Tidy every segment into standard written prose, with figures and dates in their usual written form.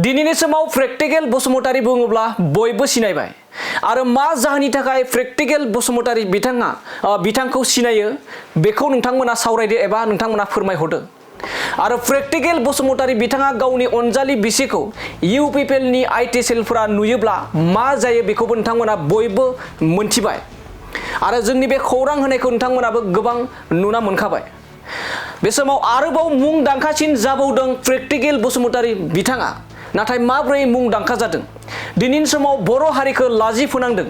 दिनैनि समाव प्रेक्टिकेल बसुमतारी बुङोब्ला बयबो सिनायबाय आरो मा जाहोननि थाखाय प्रेक्टिकेल बसुमतारी बिथांखौ सिनायो बेखौ नोंथांमोना सावरायदो एबा नोंथांमोना फोरमायहरदो आरो प्रेक्टिकेल बसुमतारी बिथाङा गावनि अनजालि बिसिखौ इउपिपिएलनि आईटी सेलफोरा नुयोब्ला मा जायो बेखौबो नोंथांमोना बयबो मोनथिबाय आरो जोंनि बे खौरां होनायखौ नोंथांमोनाबो गोबां नुना मोनखाबाय बे समाव आरोबाव मुंदांखासिन जाबावदों प्रेक्टिकेल बसुमतारी बिथाङा नाथाय माब्रै मुंदांखा जादों दिनैनि समाव बर' हारिखौ लाजि फोनांदों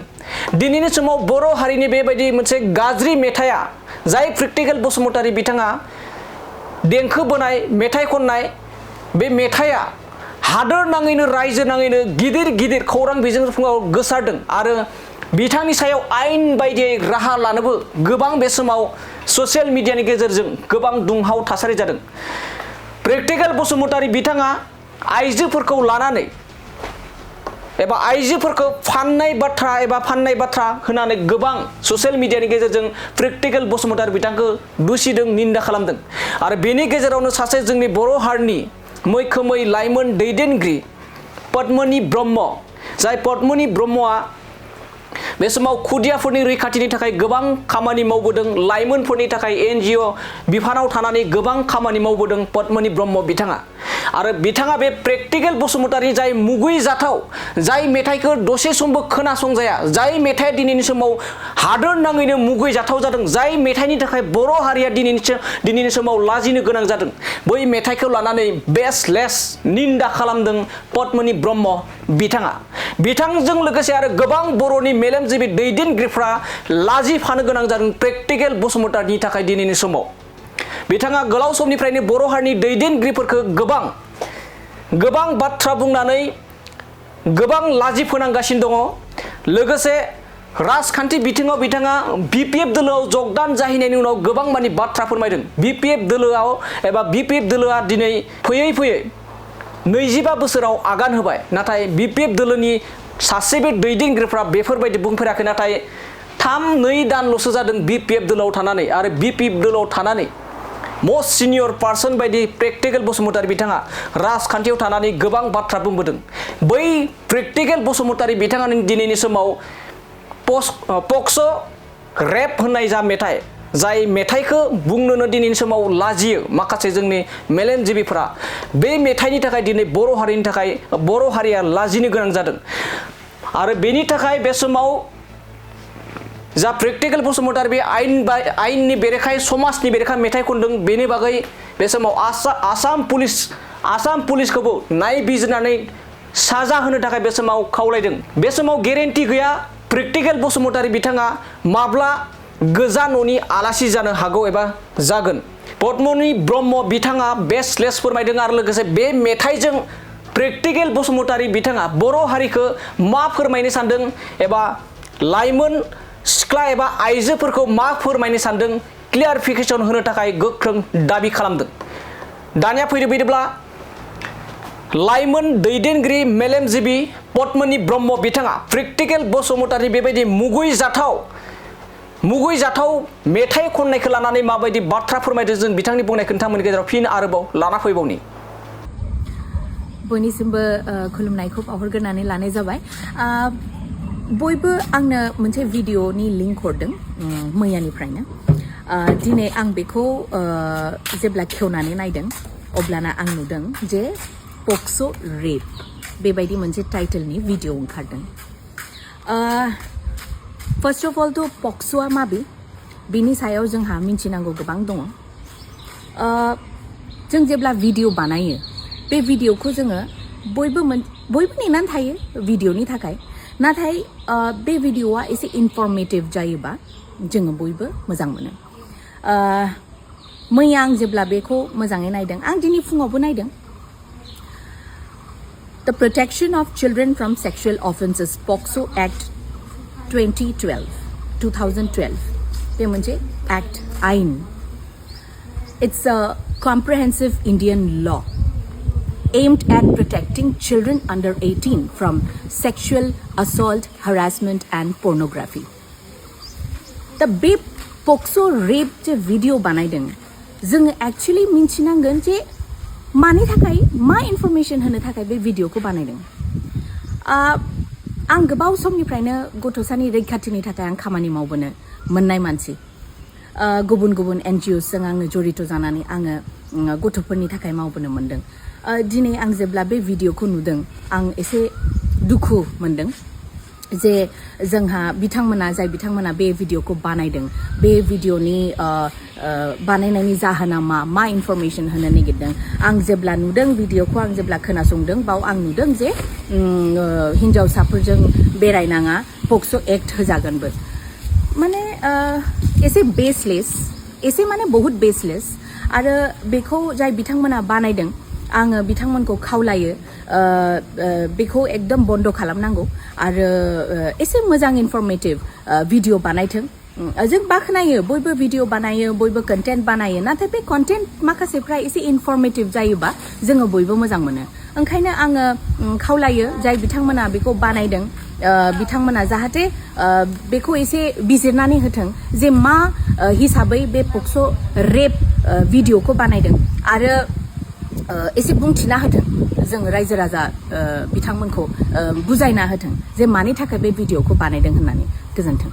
दिनैनि समाव बर' हारिनि बेबायदि मोनसे गाज्रि मेथाइया जाय प्रेक्टिकेल बसुमतारी बिथाङा देंखो बोनाय मेथाइ खननाय बे मेथाइया हादोर नाङैनो रायजो नाङैनो गिदिर गिदिर खौरां बिजोंफोराव गोसारदों आरो बिथांनि सायाव आयेन बायदियै राहा लानोबो गोबां बे समाव ससियेल मिडियानि गेजेरजों गोबां दुंहाव थासारि जादों प्रेक्टिकेल बसुमतारी बिथाङा आइजोफोरखौ लानानै एबा आइजोफोरखौ फाननाय बाथ्रा होनानै गोबां ससियेल मिडियानि गेजेरजों प्रेक्टिकेल बसुमतारी बिथांखौ दुसिदों निन्दा खालामदों आरो बेनि गेजेरावनो सासे जोंनि बर' हारिनि मैखोमै लाइमोन दैदेनगिरि पद्मनि ब्रह्म जाय पद्मनि ब्रह्मआ बे समाव खुदियाफोरनि रैखाथिनि थाखाय गोबां खामानि मावबोदों लाइमोनफोरनि थाखाय एनजिअ बिफानाव थानानै गोबां खामानि मावबोदों पद्मनि ब्रह्म बिथाङा आरो बिथाङा बे प्रेक्टिकेल बसुमतारी जाय मुगै जाथाव जाय मेथाइखौ दसे समबो खोनासंजाया जाय मेथाइया दिनैनि समाव हादोर नाङैनो मुगै जाथाव जादों जाय मेथाइनि थाखाय बर' हारिया दिनैनि समाव लाजिनो गोनां जादों बै मेथाइखौ लानानै बेसलेस निन्दा खालामदों पद्मनि ब्रह्म बिथाङा बिथांजों लोगोसे आरो गोबां बर'नि मेलेमजिबि दैदेनगिरिफ्रा लाजिफानो गोनां जादों प्रेक्टिकेल बसुमतारीनि थाखाय दिनैनि समाव बिथाङा गोलाव समनिफ्रायनो बर' हारिनि दैदेनगिरिफोरखौ गोबां बाथ्रा बुंनानै गोबां लाजि फोनांगासिनो दङ लोगोसे राजखान्थि बिथिङाव बिथाङा बिपिएफ दोलोआव जगदान जाहैनायनि उनाव गोबां मानि बाथ्रा फोरमायदों बिपिएफ दोलोआ दिनै फैयै 25 बोसोराव आगान होबाय नाथाय बिपिएफ दोलोनि सासेबो दैदेनगिरिफ्रा बेफोरबायदि बुंफेराखै नाथाय 3-2 दानल'सो जादों बिपिएफ दोलोआव थानानै आरो बिपिएफ दोलोआव थानानै मस्ट सिनियर पार्सन बायदि प्रेक्टिकेल बसुमतारी बिथाङा राजखान्थियाव थानानै गोबां बाथ्रा बुंबोदों बै प्रेक्टिकेल बसुमतारी बिथाङानो दिनैनि समाव पक्स' रेप होननाय जा मेथाइ जाय मेथाइखौ बुंनोनो दिनैनि समाव लाजियो माखासे जोंनि मेलेमजिबिफोरा बे मेथाइनि थाखाय दिनै बर' हारिनि थाखाय बर' हारिया लाजिनो गोनां जादों आरो बेनि थाखाय बे समाव जा प्रेक्टिकेल बसुमतारी बे आयेननि बेरेखायै समाजनि बेरेखायै मेथाइ खनदों बेनि बागै बे समाव आसाम पुलिसखौबो नायबिजिरनानै साजा होनो थाखाय बे समाव खावलायदों बे समाव गेरेन्टि गैया प्रेक्टिकेल बसुमतारी बिथाङा माब्ला गोजा न'नि आलासि जानो हागौ एबा जागोन पद्मनि ब्रह्म बिथाङा बेसलेस फोरमायदों आरो लोगोसे बे मेथाइजों प्रेक्टिकेल बसुमतारी बिथाङा बर' हारिखौ मा फोरमायनो सानदों एबा लाइमोन सिख्ला एबा आइजोफोरखौ मा फोरमायनो सानदों क्लियारिफिकेसन होनो थाखाय गोख्रों दाबि खालामदों दानिया फैदो बिदिब्ला लाइमोन दैदेनगिरि मेलेमजिबि पद्मनि ब्रह्म बिथाङा प्रेक्टिकेल बसुमतारी बेबायदि मुगै जाथाव मेथाइ खननायखौ लानानै माबायदि बाथ्रा फोरमायदों जों बिथांनि बुंनायखौ नोंथांमोननि गेजेराव फिन आरोबाव लाना फैबावनि बयनिसिमबो खुलुमनायखौ बावहरग्रोनानै लानाय जाबाय बयबो आंनो मोनसे भिडिअनि लिंक हरदों मैयानिफ्रायनो दिनै आं बेखौ जेब्ला खेवनानै नायदों अब्लाना आं नुदों जे पक्स' रेप बेबायदि मोनसे टाइटेलनि भिडिअ ओंखारदों फार्स्ट अफ अल थ' पक्स'आ माबे बिनि सायाव जोंहा मिथिनांगौ गोबां दङ जों जेब्ला भिडिअ बानायो बे भिडिअखौ जोङो बयबो नेनानै थायो भिडिअनि थाखाय नाथाय बे भिडिअआ एसे इनफर्मेटिभ जायोबा जोङो बयबो मोजां मोनो मैया आं जेब्ला बेखौ मोजाङै नायदों आं दिनै फुङावबो नायदों The Protection of Children from Sexual Offences POCSO Act 2012 बे मोनसे एक्ट आइन It's a comprehensive Indian law aimed at protecting children under 18 from sexual assault, harassment and pornography. The बे POCSO rape जे भिडिअ बानायदों जोङो एक्चुअली मिन्थिनांगोन जे मानि थाखाय मा इनफरमेशन होनो थाखाय बे भिडिअखौ बानायदों आं गोबाव समनिफ्रायनो गथ'सानि रैखाथिनि थाखाय आं खामानि मावबोनो मोननाय मानसि गुबुन गुबुन NGOsजों आङो जड़ित जानानै आङो गथ'फोरनि थाखाय मावबोनो मोनदों दिनै आं जेब्ला बे भिडिअखौ नुदों आं एसे दुखु मोनदों जे जोंहा जाय बिथांमोना बे भिडिअखौ बानायदों बे भिडिअनि बानायनायनि जाहोना मा इनफरमेशन होनो नागिरदों आं जेब्ला नुदों भिडिअखौ आं जेब्ला खोनासंदों बाव आं नुदों जे हिन्जावसाफोरजों बेरायनाङा पक्सो एक्ट होजागोनबो माने एसे बेसलेस एसे माने बहुत बेसलेस आरो बेखौ जाय बिथांमोना बानायदों आङो बिथांमोनखौ खावलायो बेखौ एकदम बन्द खालामनांगौ आरो एसे मोजां इनफरमेटिभ भिडिअ बानायथों जों बाख्नायो बयबो भिडिअ बानायो बयबो कन्टेन्ट बानायो नाथाय बे कन्टेन्ट माखासेफ्रा एसे इनफरमेटिभ जायोबा जोङो बयबो मोजां मोनो ओंखायनो आङो खावलायो जाय बिथांमोना बेखौ बानायदों बिथांमोना जाहाथे बेखौ एसे बिजिरनानै होथों जे मा हिसाबै बे पक्सो रेप भिडिअखौ बानायदों आरो एसे बुंथिना होथों जों रायजो राजा बिथांमोनखौ बुजायना होथों जे मानि थाखाय बे भिडिअखौ बानायदों होननानै गोजोन्थों